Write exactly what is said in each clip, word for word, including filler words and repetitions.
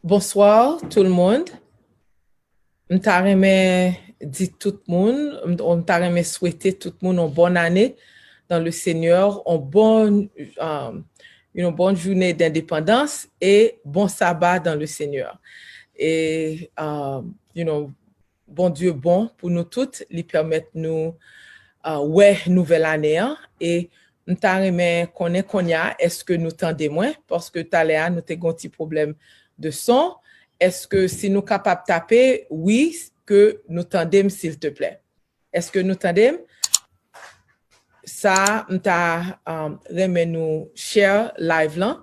Bonsoir tout le monde. M ta renmen di tout moun, m, m ta renmen swete tout moun yon bòn ane dans le Seigneur, yon bon, um, yon bon jounen dendepandans e bon saba dans le Seigneur. E, um, you know, Bondye bon pou nou tout, li pèmèt nou uh, wè nouvèl ane an. E m ta renmen konnen kounye a, èske nou tande mwen? Paske talè a, nou te gen yon ti pwoblèm de son. Èske si nou kapab tape, wi, ke nou tande m, silteplè? Èske nou tande m? Sa, m ta um, renmen nou share live lan.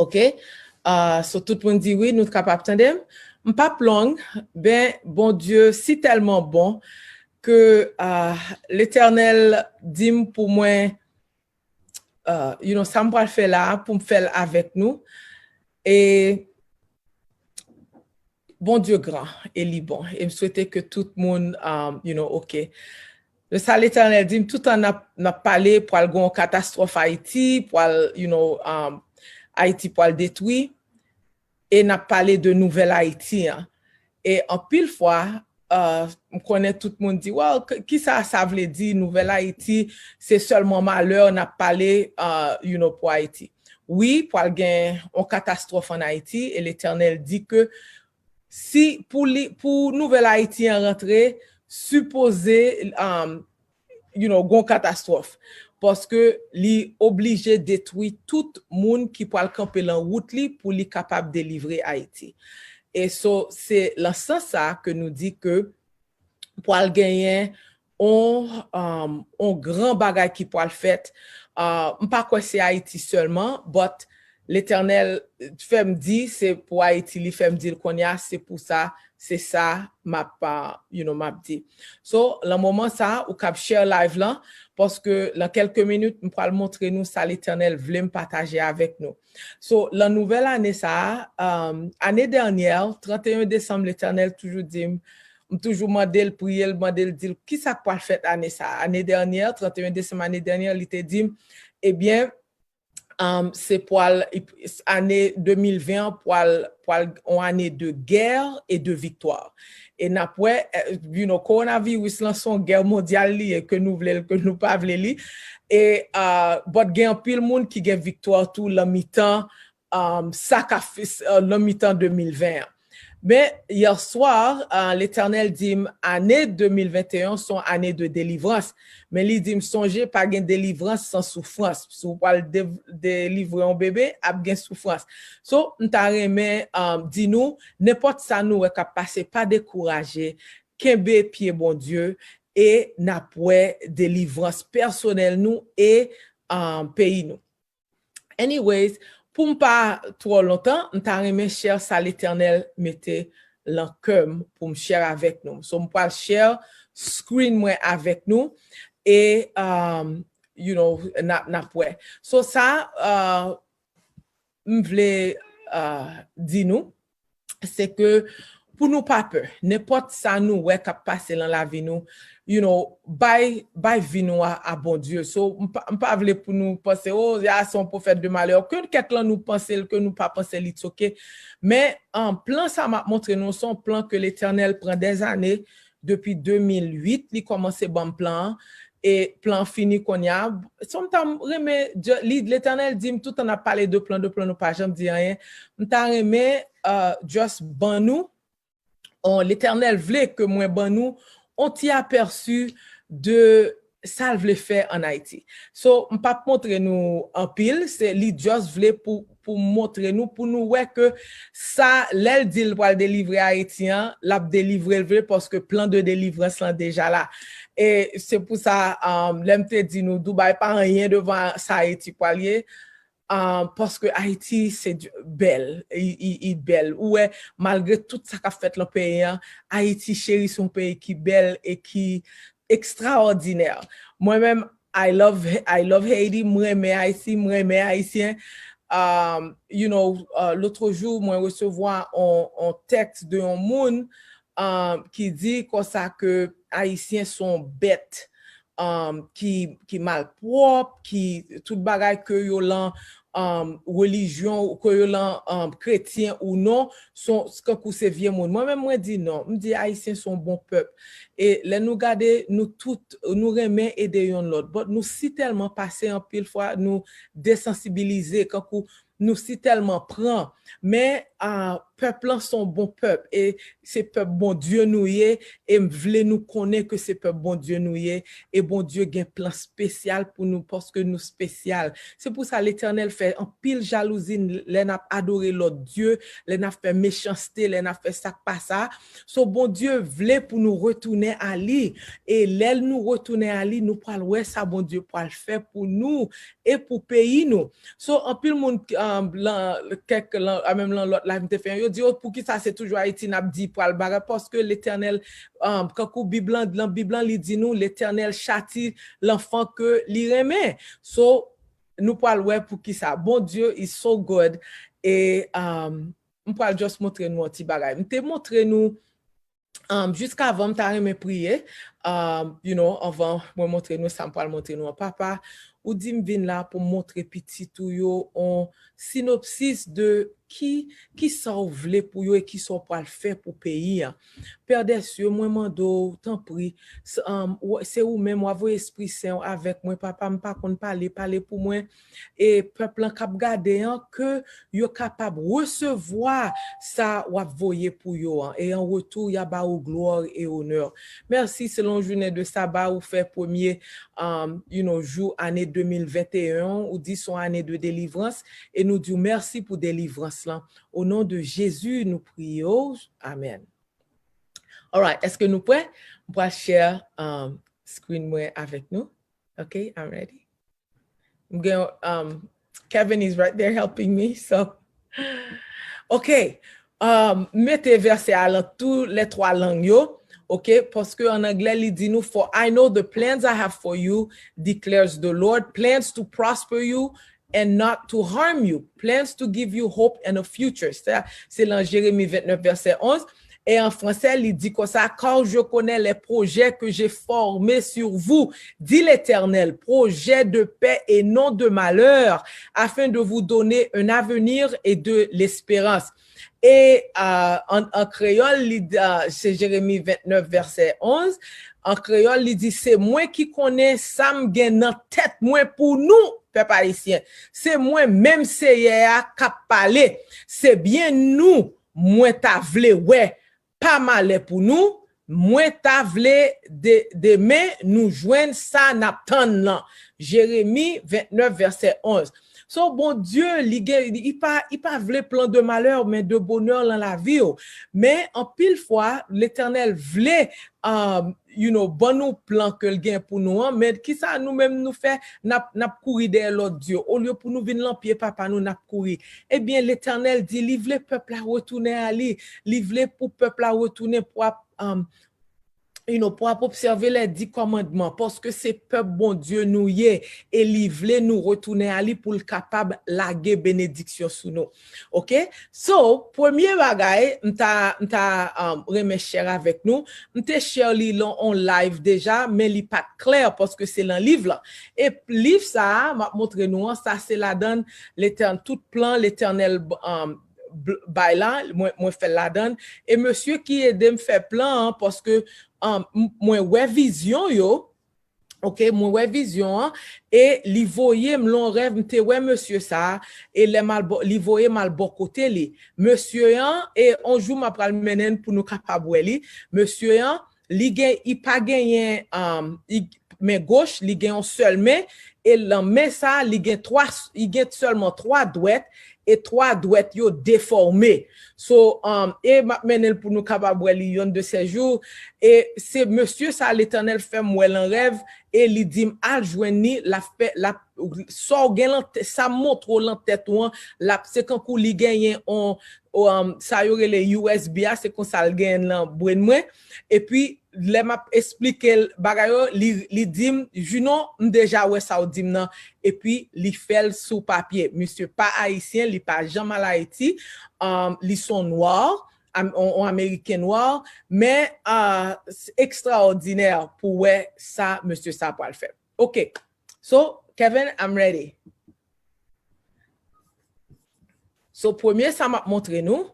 Ok? Uh, so, tout moun di wi, nou kapab tande m. M p ap long, ben, Bondye si tèlman bon ke uh, Letènèl di m pou mwen, uh, you know, sa m pral fè la, pou m fè l avèk nou. E Bondye gran e li bon. E m swete ke tout moun, um, you know, ok. Le sa Letènèl di m, toutan n ap, n ap pale, pral gen yon katastwòf Ayiti, pral, you know, um, Ayiti pral detwi, e n ap pale de nouvèl Ayiti an. E anpil fwa, uh, m konnen tout moun di, well, k- kisa sa vle di, nouvèl Ayiti, se sèlman malè n ap pale, uh, you know, pou Ayiti. Wi, pral gen yon katastwòf an Ayiti, e Letènèl di ke si pou li, pou nouvèl Ayiti an rantre, sipoze, um, you know, gon katastwòf. Paske li oblije detwi tout moun ki pral kanpe lan wout li pou li kapab delivre Ayiti. E so, se lan sans sa ke nou di ke pral genyen on, um, on gran bagay ki pral fèt. Uh, m pa kwè se Ayiti sèlman, but Letènèl fè m di se pou Ayiti, li fè m di l kounye a, se pou sa, se sa m ap, uh, you know, m ap di. So, lan moman sa, ou kab share live lan, paske lan kèlke minit, m pral montre nou sa Letènèl vle m pataje avèk nou. So, lan nouvèl ane sa a, um, ane dènyè, trannteyen desanm, Letènèl toujou di m, m toujou mande l, priye l, mande l, di l, kisa k pral fèt ane sa a? Ane dènyè, trannteyen desanm ane dènyè, li te di m, ebyen, um, se pral, ane de mil ven an pral, pral yon ane de gè e de viktwa. E n ap wè, eh, you know, kowonaviris lan se yon gè mondyal li ye, ke nou vle l, ke nou pa vle li. E, uh, but gen anpil moun ki gen viktwa tou lan mitan, um, sa k ap fè, uh, lan mitan de mil ven an. Men, yè swa, uh, Letènèl di m, ane de mil venteyen se yon ane de delivrans. Men li di m, sonje, pa gen delivrans san soufrans. Si w pral de- delivre yon bebe, ap gen soufrans. So, m ta renmen, um, di nou, nenpòt sa nou wè k ap pase, pa dekouraje, kenbe pye Bondye, e n ap wè delivrans pèsonèl nou e, um, peyi nou. Anyways, pou m pa twò lontan, m ta renmen share sa Letènèl mete lan kè m pou m share avèk nou. So, m pral share screen mwen avèk nou e, um, you know, n ap, n ap wè. So, sa, uh, m vle, uh, di nou, se ke pou nou pa pè, nenpòt sa nou wè k ap pase lan lavi nou, you know, bay, bay vi nou a, a Bondye. So, m pa, m pa vle pou nou panse, oh, a se yon pwofèt de malè. Ke kèk lan nou panse l, ke nou pa panse l, it's ok. Men, an, plan sa m ap montre nou, se yon plan ke Letènèl pran dèzane, depi de mil uit, li kòmanse ban m plan an, e plan an fini kounye a. So, m ta renmen, Dye- li, Letènèl di m, toutan n ap pale de plan, de plan, nou pa janm di anyen. M ta renmen, uh, just ban nou, on, Letènèl vle ke mwen ban nou on ti apèsi de sa l vle fè an Ayiti. So, m p ap montre nou anpil, se li just vle pou, pou montre nou, pou nou wè ke sa, lè l di l pral delivre Ayiti an, l ap delivre l vre, paske plan de delivrans lan deja la. E se pou sa, um, lè m te di nou, Dubai pa anyen devan sa Ayiti pral ye, um, paske Ayiti se di- bèl, i, i, i bèl. Ou wè, malgre tout sa k ap fèt lan peyi an, Ayiti cheri se yon peyi ki bèl e ki ekstraòdinè. Mwen menm, I love, I love Haiti, m renmen Ayiti, m renmen Ayisyen. Um, you know, uh, lòt jou, mwen resevwa on, on tèks de yon moun, um, ki di konsa ke Ayisyen se yon bèt, um, ki, ki malpwòp, ki tout bagay ke yo lan, um, relijyon, ke yo lan, um, kretyen ou non, son, kankou se vye moun. Mwen menm, mwen di non. M di Ayisyen se yon bon pèp. E lè nou gade, nou tout, nou renmen ede yonn lòt. But nou si tèlman pase anpil fwa, nou desansibilize, kankou nou si tèlman pran. Men, ah, pèp lan se yon bon pèp. E se pèp Bondye nou ye. E m vle nou konnen ke se pèp Bondye nou ye. E Bondye gen plan espesyal pou nou, paske nou espesyal. Se pou sa Letènèl fè anpil jalouzi lè n ap adore lòt dye, lè n ap fè mechanste, lè n ap fè sa k pa sa. So, Bondye vle pou nou retounen a li. E lè nou retounen a li, nou pral wè sa Bondye pral fè pou nou e pou peyi nou. So, anpil moun, um, lan, kèk, lan, a menm lan lòt live m te fè, yo di, "Oh, poukisa se toujou Ayiti n ap di pral bagay?" Paske Letènèl, um, kankou Bib lan, lan Bib lan, li di nou, Letènèl chati lanfan ke li renmen. So, nou pral wè poukisa. Bondye is so good. E, um, m pral just montre nou yon ti bagay. M te montre nou, um, jiskavan m ta renmen priye, um, you know, anvan mwen montre nou sa m pral montre nou an. Papa, ou di m vin la pou m montre pitit ou yo yon sinopsis de ki, ki sa w vle pou yo e ki sa w pral fè pou peyi a. Pè dè sye, mwen mande w, tanpri, s-, um, w-, se ou menm, w a voye Espri Sen w avèk mwen, papa, m pa konn pale, pale pou mwen. E pèp lan k ap gade an, ke yo kapab resevwa sa w ap voye pou yo an. E an retou, y a ba ou glwa e onè. Mèsi, se yon jounen de saba ou fè premye, um, you know, jou ane de mil venteyen an, ou di se yon ane de delivrans, e nou di w mèsi pou delivrans lan. O non de Jezi, nou priye w. Amèn. Alright, èske nou prè? M pral share, um, screen mwen avèk nou. Ok, I'm ready. M gen, um, Kevin is right there helping me, so. Ok, um, mete vèsè a lan tou lè twa lang yo, ok, paske an anglè li di nou, "For I know the plans I have for you, declares the Lord, plans to prosper you and not to harm you, plans to give you hope and a future." Sa, se lan Jeremi ventnèf, vèsè onz. E an fransè, li di konsa, "Car je connais les projets que j'ai formés sur vous, dit l'Éternel, projets de paix et non de malheur, afin de vous donner un avenir et de l'espérance." E, ah, an, an kreyòl, li, ah, se Jeremi ventnèf, vèsè onz. An kreyòl, li di, "Se mwen ki konnen sa m gen nan tèt mwen pou nou, pèp ayisyen. Se mwen menm Seyè a k ap pale. Se byen nou mwen ta vle wè, pa malè pou nou. Mwen ta vle de, demen nou jwenn sa n ap tann lan." Jeremi ventnèf, vèsè onz. So, Bondye, li gen, li pa, li pa vle plan de malè, men de bonè lan lavi w. Men, anpil fwa, Letènèl vle, um, you know, ban nou plan ke l gen pou nou an, men kisa nou menm nou fè? N ap, n ap kouri dèyè lòt dye. Olye pou nou vin lan pye papa nou, n ap kouri. Ebyen, Letènèl di, li vle pèp la retounen a li. Li vle pou pèp la retounen pou ap, um, you know, pou ap obsève lè di kòmandman, paske se pèp Bondye nou ye, e li vle nou retounen a li pou l kapab lage benediksyon sou nou. Ok? So, premye bagay, m ta, m ta, um, renmen share avèk nou. M te share li lan on live deja, men li pa t klè paske se lan liv lan. E liv sa a, m ap montre nou an, sa se ladan Letèn-, tout plan Letènèl, um, bl-, bay la, mwen, mwen fè l ladan. E mesye ki ede m fè plan an, paske, um, m-, mwen wè vizyon yo, ok, mwen wè vizyon an, e li voye m lan rèv, m te wè mesye sa, e lè m al bò, li voye m al bò kote li. Mesye an, e on jou m ap pral mennen n pou nou kapab wè li. Mesye an, li gen, li pa genyen, um, li, men goch, li gen yon sèl men, e lan men sa, li gen twa, li gen sèlman twa dwèt, e twa dwèt yo defòme. So, um, e m ap mennen l pou nou kapab wè li yonn de sè jou. E se mesye sa Letènèl fè m wè lan rèv, e li di m, "Al jwenn li, l ap fè, l ap, sa w gen lan tè-, sa m montre w lan tèt ou an, l ap, se kankou li genyen on, on, um, sa yo rele U S B a, se konsa l genyen l lan brenn mwen." Epi, lè m ap esplike l bagay yo, li, li di m, "Junon, m deja wè sa w di m nan." Epi, li fè l sou papye. Misye pa ayisyen, li pa janm al Ayiti. Um, li se on nwa, am-, on, on ameriken nwa, men, ah, se ekstraòdinè pou wè sa mesye sa pral fè. Ok. So, Kevin, I'm ready. So, premye sa m ap montre nou,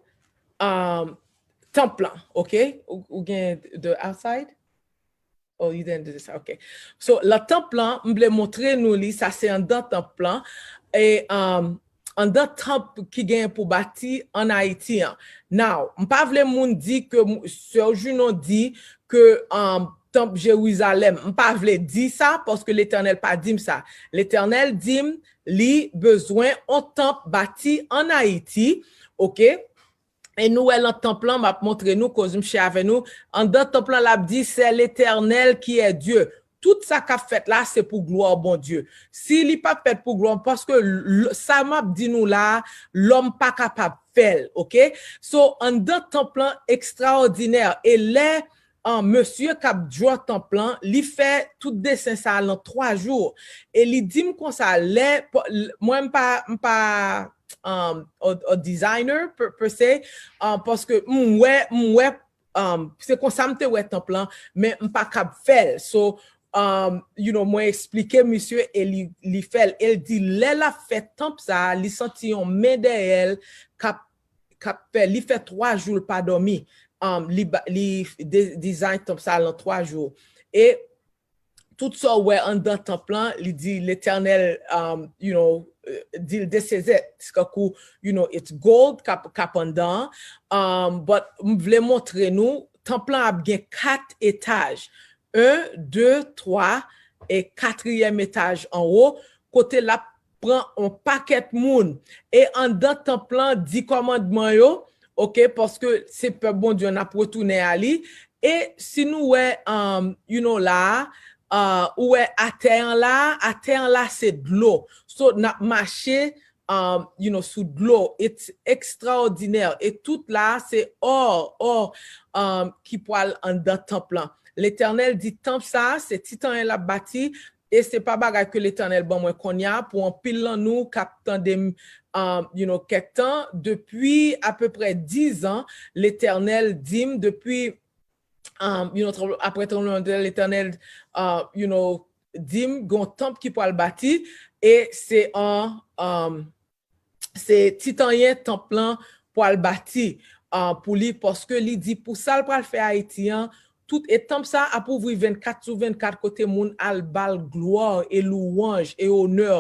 um, tanp lan, ok? Ou, ou gen the outside? Oh, you didn't do this. Ok. So, la tanp lan, m vle montre nou li, sa se anndan tanp lan. E, um, anndan tanp ki gen pou bati an Ayiti an. Now, m pa vle moun di ke m- Sè Junon di ke, um, tanp Jerizalèm. M pa vle di sa paske Letènèl pa di m sa. Letènèl di m li bezwen on tanp bati an Ayiti, ok? E nou wè lan tanp lan, m ap montre nou, koz m share avè nou. Anndan tanp lan, l ap di, c'est l'Éternel qui est Dieu. Tout sa k ap fèt la, se pou glwa Bondye. Si li pa fèt pou glwa, paske l- sa m ap di nou la, lòm pa kapab fè l, ok? So, anndan tanp lan ekstraòdinè. E lè, an, mesye k ap draw tanp lan, li fè tout desen sa a lan twa jou. E li di m konsa, lè, p- l- mwen m pa, m pa, um, a, a designer per, per se, um, paske m wè, m wè, um, se konsa m te wè tanp lan, men m pa kab fè l. So, um, you know, mwen eksplike misye e li, li fè l. E l di lè l ap fè tanp sa a, li santi yon men dèyè l k ap, k ap fè, li fè twa jou l pa dòmi. Um, li, ba- li de- design tanp sa a lan twa jou. E tout sa w wè anndan tanp lan, li di Letènèl, um, you know, euh, di l this is it. Kankou, you know, it's gold k ap, k ap anndan an. Um, but m vle montre nou, tanp lan ap gen kat etaj. En, de, twa, e katriyèm etaj anwo, kote l ap pran on pakèt moun. E anndan tanp lan, di kòmandman yo, ok, paske se pèp Bondye an ap retounen a li. E si nou wè, um, you know, la, uh, ou wè atè an la, atè an la se dlo. So, n ap mache, um, you know, sou dlo. It's ekstraòdinè. E tout la, se ò, ò, um, ki pwal anndan tanp lan. Letènèl di tanp sa, se Titanyen l ap bati, e se pa bagay ke Letènèl ban mwen konnya, pou anpil lan nou k ap tande m, um, you know, kèk tan, depi apeprè diz an, Letènèl di m, depi, um, you know, tranbl- apre tranblemanntè, Letènèl, uh, you know, di m, gon tanp ki pwal bati, e se an, um, se Titanyen tanp lan pwal bati, uh, pou li, paske li di pou sa l pral fè Ayiti an, tout e tanp sa ap ouvri vennkat sou vennkat kote moun al ba l glwa e louwanj e onè.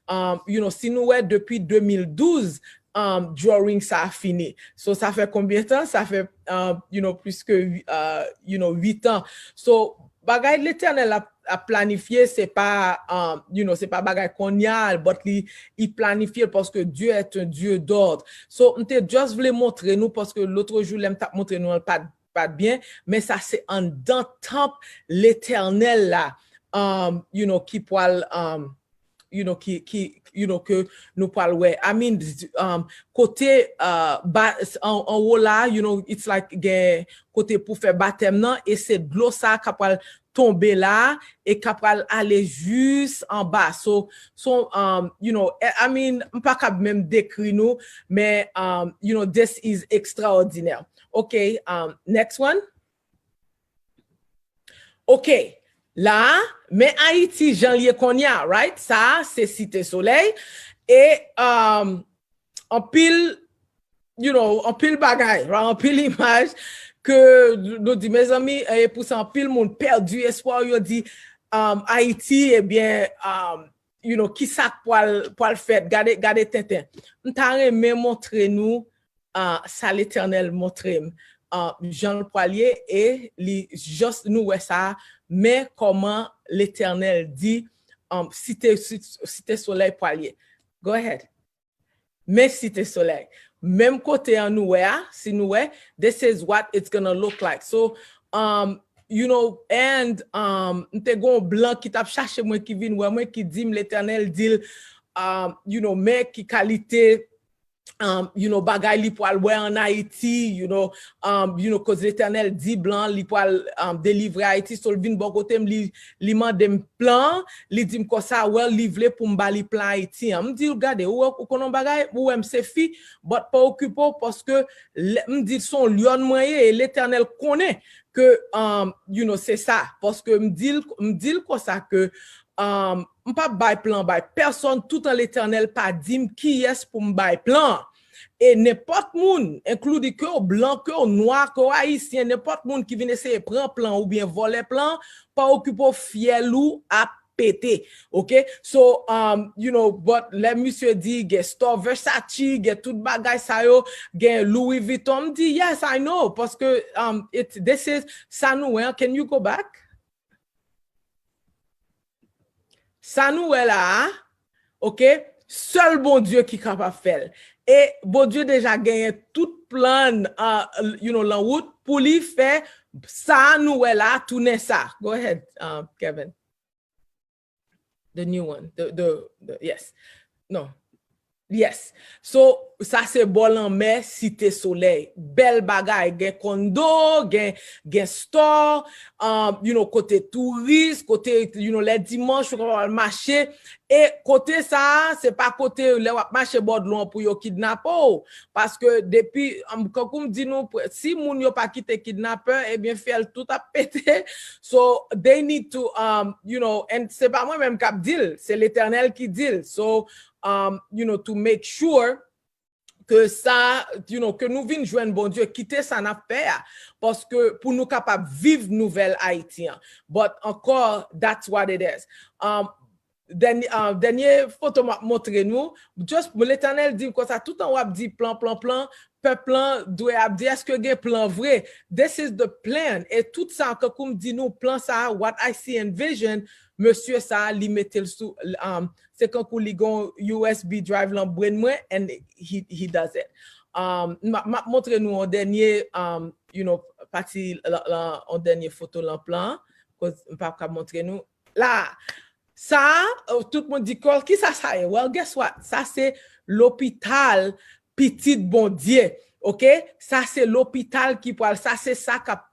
Um, you know, si nou wè depi de mil douz, um, drawing sa a fini. So, sa fè konbyen tan? Sa fè, um, you know, plis ke, uh, you know, uit an. So, bagay Letènèl ap, ap planifye, se pa, um, you know, se pa bagay konnya, but li, li planifye l paske Dieu est un Dieu d'ordre. So, m te just vle montre nou, paske lòt jou, lè m t ap montre nou an, l pa t, pa t byen, men sa se anndan tanp Letènèl la, um, you know, ki pwal, um, you know, ki, ki, you know, ke nou pwal wè. I mean, um, kote, uh, ba, an, anwo la, you know, it's like gen kote pou fè batèm nan, e se dlo sa a k ap pral tonbe la, e k ap pral ale jis anba. So, so, um, you know, I, I mean, m pa kab menm dekri nou, men, um, you know, this is extraordinaire. Ok, um, next one. Ok, la, men Ayiti jan l ye konnya, right? Sa, se Site Solèy. E, um, anpil, you know, anpil bagay, right? Anpil imaj ke nou di, mezanmi, e pou sa, anpil moun pèdi espwa, yo di, um, Ayiti, ebyen, um, you know, ki sa k pwal, pwal fèt? Gade, gade tenten. M ta renmen montre nou, uh, sa Letènèl montre m, uh, jan l pwal ye, e li just nou wè sa, men kòman Letènèl di, um, Site, Site Solèy pwal ye. Go ahead. Men Site Solèy. Menm kote an nou wè a, si nou wè, this is what it's gonna look like. So, um, you know, and, um, m te gon blan ki t ap chache mwen, ki vin wè mwen, ki di m Letènèl di l, um, you know, men ki kalite, um, you know, bagay li pwal wè an Ayiti, you know, um, you know, koz Letènèl di blan li pwal, um, delivre Ayiti, so l vin bò kote m, li, li mande m plan, li di m konsa, well, li vle pou m ba li plan Ayiti an. M di l, gade, ou wè, ou konn yon bagay, ou wè m se fi, but pa okipe w, paske lè, m di l, se yon lyòn mwen ye, e Letènèl konnen ke, um, you know, se sa, paske m di l, m di l konsa ke, um, m p ap bay plan bay pèsòn, toutan Letènèl pa di m kiyès pou m bay plan an. E nenpòt moun, including ke w blan, ke w nwa, ke w ayisyen, nenpòt moun ki vin eseye pran plan oubyen vòlè plan, pa okipe w, fyèl ou ap pete. Ok? So, um, you know, but lè misye di gen store Versace, gen tout bagay sa yo, gen Louis Vuitton, m di, yes, I know, paske, um, it, this is sa nou wè. Can you go back? Sa nou wè la a, ok, sèl Bondye ki kapab fè l. E Bondye deja genyen tout plan, uh, you know, lan wout pou li fè sa nou wè la a tounen sa. Go ahead, uh, Kevin. The new one. The, the, the, yes. Non. Yes. So, sa se bò lanmè, Site Solèy. Bèl bagay. Gen kondo, gen, gen store, um, you know, kote touris, kote, you know, lè dimanch, ou kapab al mache. E kote sa a, se pa kote lè w ap mache bò dlo an pou yo kidnape w. Paske depi, um, kankou m di nou, si moun yo pa kite kidnapè, ebyen, fyèl tout ap pete. So, they need to, um, you know, and se pa mwen menm k ap di l, se Letènèl ki di l. So, um, you know, to make sure ke sa, you know, ke nou vin jwenn Bondye, kite sa n ap fè a, paske pou nou kapab viv nouvèl Ayiti an. But ankò, that's what it is. Um, dènye, uh, dènye foto m ap montre nou, just Letènèl di m konsa, toutan w ap di plan, plan, plan, pèp lan dwe ap di, èske gen plan vre? This is the plan. E tout sa, kankou m di nou, plan sa, what I see in vision, mesye sa, li mete l sou, um, se kankou li gon U S B drive lan brain mwen, and he, he does it. Um, m ap, m ap montre nou an dènye, um, you know, pati la, la, an dènye foto lan plan, koz m pa ka montre nou. La, sa, uh, tout moun di, kisa sa ye? Well, guess what? Sa se lopital Pitit Bondye, ok? Sa se lopital ki pral, sa se sa k ap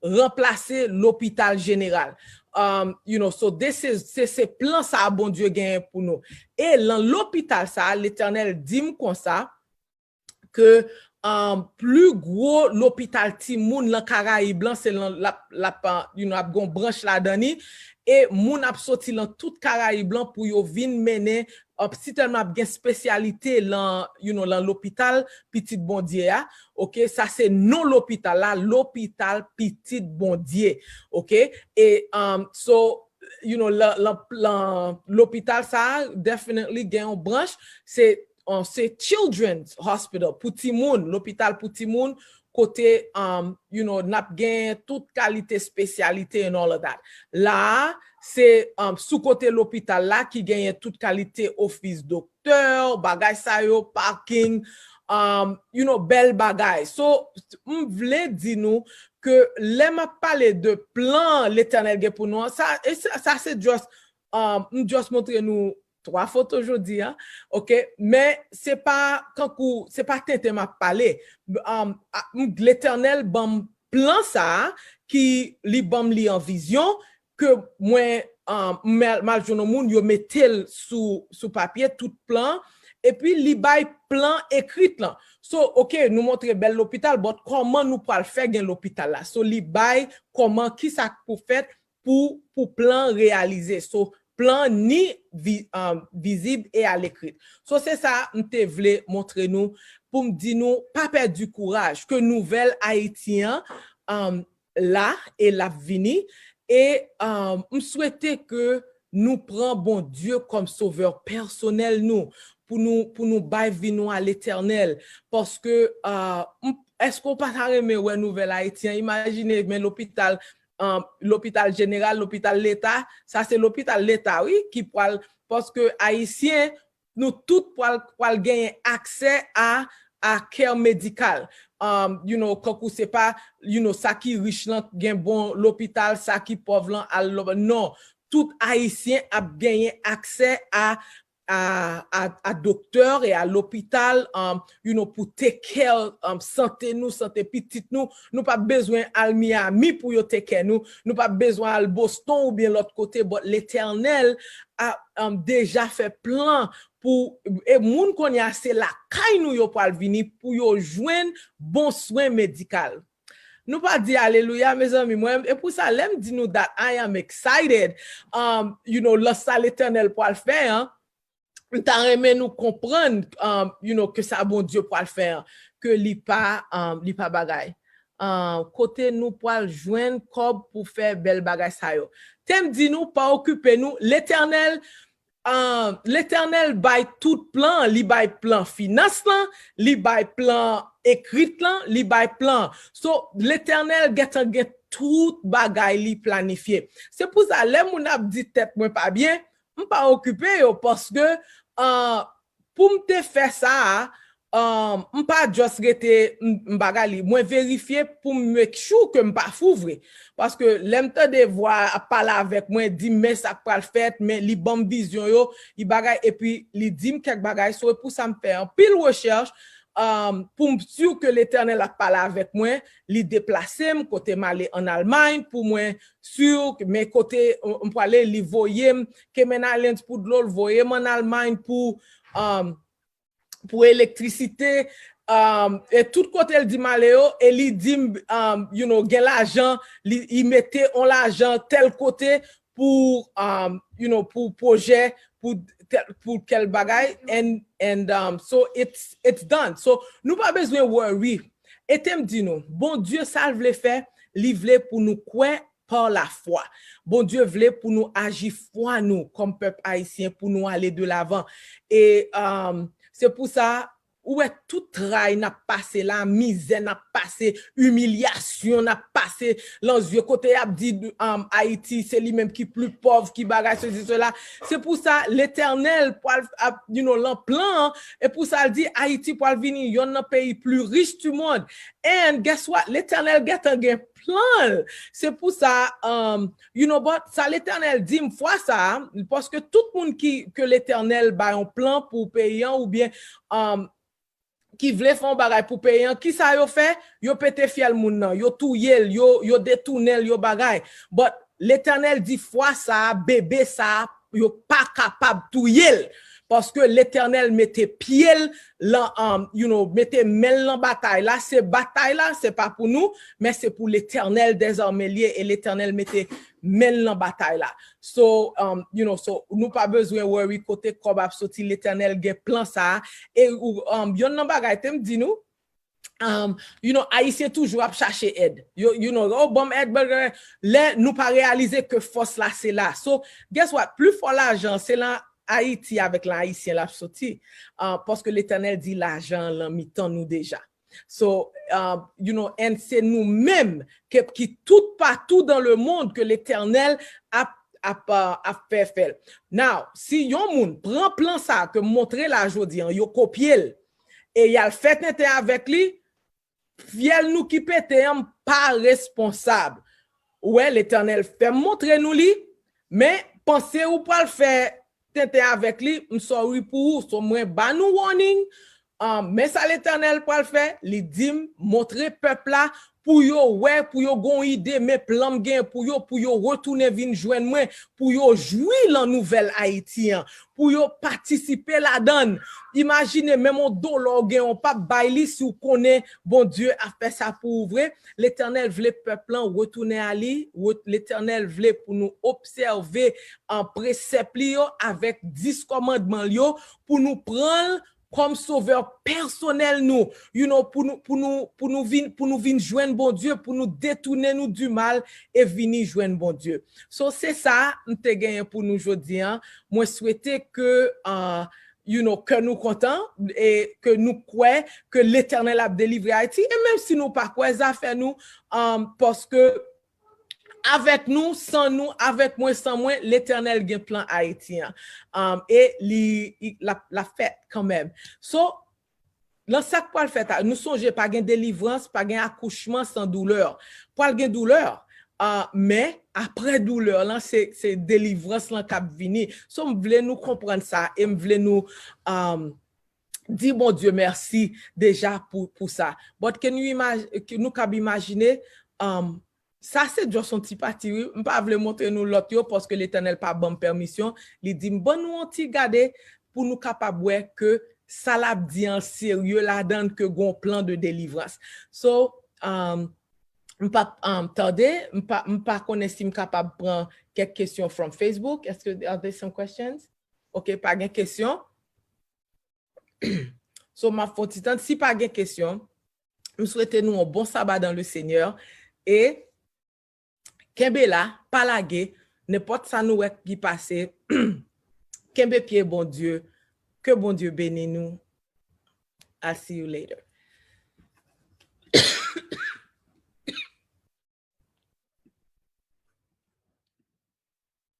ranplase lopital jeneral. Um, you know, so this is, se, se plan sa a Bondye genyen pou nou. E lan lopital sa a, Letènèl di m konsa, ke, um, pli gwo lopital timoun lan Karayib lan, se lan, l ap, l ap, uh, you know, ap gon branch ladan ni, e moun ap soti lan tout Karayib lan pou yo vin mennen, uh, sitèlman ap gen espesyalite lan, you know, lan lopital Pitit Bondye a, ok, sa se non lopital la, lopital Pitit Bondye, ok, e, um, so, you know, lan, lan, lan lopital sa a, definitely gen yon branch, se, uh, se Children's Hospital pou timoun, lopital pou timoun, kote, um, you know, n ap gen tout kalite espesyalite and all of that. La a, se, um, sou kote lopital la ki genyen tout kalite ofis doktè, bagay sa yo, parking, um, you know, bèl bagay. So, m vle di nou ke lè m ap pale de plan Letènèl gen pou nou an, sa, e sa, sa se just, um, m just montre nou twa foto jodi a, ok? Men se pa kankou, se pa tenten m ap pale. Um, a, m, Letènèl ban m plan sa a, ki li ban m li an vizyon, ke mwen, um, m al, m al jwenn yon moun, yo mete l sou, sou papye, tout plan, epi li bay plan ekrit lan. So, ok, nou montre bèl lopital, but kòman nou pral fè gen lopital la? So, li bay kòman, kisa k pou fèt pou, pou plan reyalize. So, plan ni vi-, um, vizib e alekri. So, se sa m te vle montre nou, pou m di nou, pa pèdi kouraj, ke nouvèl Ayiti an, um, la e l ap vini. E, um, m swete ke nou pran Bondye kòm sovè pèsonèl nou, pou nou, pou nou bay vi nou a Letènèl. Paske, uh, m, èske w pa ta renmen wè nouvèl Ayiti an? Imajine, men lopital, um, lopital jeneral, lopital leta, sa se lopital leta, wi, ki pral, paske Ayisyen, nou tout pral, pral genyen aksè a, a care medikal. Um, you know, kankou se pa, you know, sa ki rich lan gen bon lopital, sa ki pòv lan al lo-, non. Tout Ayisyen ap genyen aksè a, a, a, a doktè e a lopital, um, you know, pou take care, um, sante nou, sante pitit nou. Nou p ap bezwen al Miami pou yo take care nou. Nou p ap bezwen al Boston oubyen lòt kote, but Letènèl a, um, deja fè plan pou, e moun kounye a se lakay nou yo pral vini pou yo jwenn bon swen medikal. Nou pa di alelouya, mezanmi, mwen, e pou sa, lè m di nou that I am excited, um, you know, lan sa Letènèl pral fè an, m ta renmen nou konprann, um, you know, ke sa Bondye pral fè an, ke li pa, um, li pa bagay. Um, kote nou pral jwenn kòb pou fè bèl bagay sa yo. Tem di nou, pa okipe nou, Letènèl, um, Letènèl bay tout plan, li bay plan finans lan, li bay plan ekrit lan, li bay plan. So, Letènèl gentan gen tout bagay li planifye. Se pou sa, lè moun ap di tèt mwen pa byen, m pa okipe yo, paske, uh, pou m te fè sa a, um, m pa just rete, m, m bagay li. Mwen verifye pou m make sure ke m pa fou vre. Paske lè m tande vwa ap pale avèk mwen, di m men sa k pral fèt, men li ban m vizyon yo, li bagay, epi li di m kèk bagay. So, e pou sa m fè anpil rechèch, um, pou m si ke Letènèl ap pale avèk mwen, li deplase m kote m ale ann Almay pou mwen si, men kote, uh, m prale, li voye m, Cayman Islands pou dlo, l voye m ann Almay pou, um, pou elektrisite, um, e tout kote l di m ale yo, e li di m, um, you know, gen lajan, li, li mete on lajan tèl kote pou, um, you know, pou pwojè, pou tèl, pou kèl bagay, and, and, um, so it's, it's done. So, nou pa bezwen worry. E te m di nou, Bondye sa l vle fè, li vle pou nou kwè pa lafwa. Bondye vle pou nou aji fwa nou kòm pèp ayisyen, pou nou ale de lavan. E, um, se pou sa, ou wè tout tray n ap pase la, mizè n ap pase, imilyasyon n ap pase, lan zye kote y ap di, um, Ayiti, se li menm ki pli pòv, ki bagay, sesi, sela. Se pou sa, Letènèl pral ap, you know, lan plan an, e pou sa l di Ayiti pral vini yonn nan peyi pli rich du monde. And guess what? Letènèl gentan gen plan l. Se pou sa, um, you know, but sa Letènèl di m fwa sa a, paske tout moun ki, ke Letènèl bay yon plan pou peyi an, oubyen, um, ki vle fè yon bagay pou peyi an, kisa yo fè? Yo pete fyèl moun nan, yo touye l, yo, yo detounen l, yo bagay. But Letènèl di fwa sa a, bebe sa a, yo pa kapab touye l. Paske Letènèl mete pye l lan, um, you know, mete men l lan batay la. Se batay la, se pa pou nou, men se pou Letènèl dèzame l ye, e Letènèl mete men l lan batay la. So, um, you know, so nou pa bezwen worry kote kòb ap soti, Letènèl gen plan sa a. E, um, yonn nan bagay te m di nou, um, you know, Ayisyen toujou ap chache èd. Yo, you know, oh, ban m èd, ban m èd. Lè nou pa reyalize ke fòs la se la. So, guess what? Pli fò lajan, se lan Ayiti avèk lan Ayisyen l ap soti. Uh, paske Letènèl di lajan an lan mitan nou deja. So, uh, you know, and se nou menm ke, ki tout patou dan le mond ke Letènèl ap, ap, uh, ap fè fè l. Now, si yon moun pran plan sa a ke m montre la jodi an, yo kopye l, e y al fè tenten avèk li, fyèl nou ki pete an, m pa responsab. Ou wè, Letènèl fè m montre nou li, men panse ou pral fè tenten avèk li, m sorry pou ou. So, mwen ba nou warning, um, men sa Letènèl pral fè, li di m, montre pèp la, pou yo wè, pou yo gon ide, men plan m gen pou yo, pou yo retounen vin jwenn mwen, pou yo jwi lan nouvèl Ayiti an, pou yo patisipe ladan l. Imajine, menm yon dola w gen, w p ap bay li si w konnen Bondye ap fè sa pou ou vre. Letènèl vle pèp lan retounen a li, re-, Letènèl vle pou nou obsève, an, presèp li yo avèk dis kòmandman l yo, pou nou pran l kòm sovè pèsonèl nou, you know, pou nou, pou nou, pou nou vin, pou nou vin jwenn Bondye, pou nou detounen nou di mal e vini jwenn Bondye. So, se sa m te genyen pou nou jodi an. Mwen swete ke, uh, you know, ke nou kontan e ke nou kwè ke Letènèl ap delivre Ayiti. E menm si nou pa kwè, zafè nou, um, paske avèk nou, san nou, avèk mwen, san mwen, Letènèl gen plan Ayiti an. Um, e li, li, l ap, l ap fèt kanmenm. So, lan sa k pral fèt a, nou sonje pa gen delivrans, pa gen akouchman san doulè. Pral gen doulè, uh, men apre doulè lan, se, se delivrans lan k ap vini. So, m vle nou konprann sa e m vle nou, um, di Bondye mèsi deja pou, pou sa. But can you imag-, ke nou kab imajine, um, sa se just yon ti pati, wi. M pa vle montre nou lòt yo, paske Letènèl pa ban m pèmisyon. Li di m, "Ban nou yon ti gade pou nou kapab wè ke sa l ap di an serye ladan l, ke gon plan de delivrans." So, um, m p ap, um, tande, m pa, m pa konnen si m kapab pran kèk kesyon from Facebook. Èske, are there some questions? Ok, pa gen kesyon. So, m ap fè yon ti tann. Si pa gen kesyon, m swete nou yon bon saba dans le Seigneur. E kenbe la, pa lage, nenpòt sa nou wè ki pase, kenbe pye Bondye, ke Bondye beni nou. I'll see you later.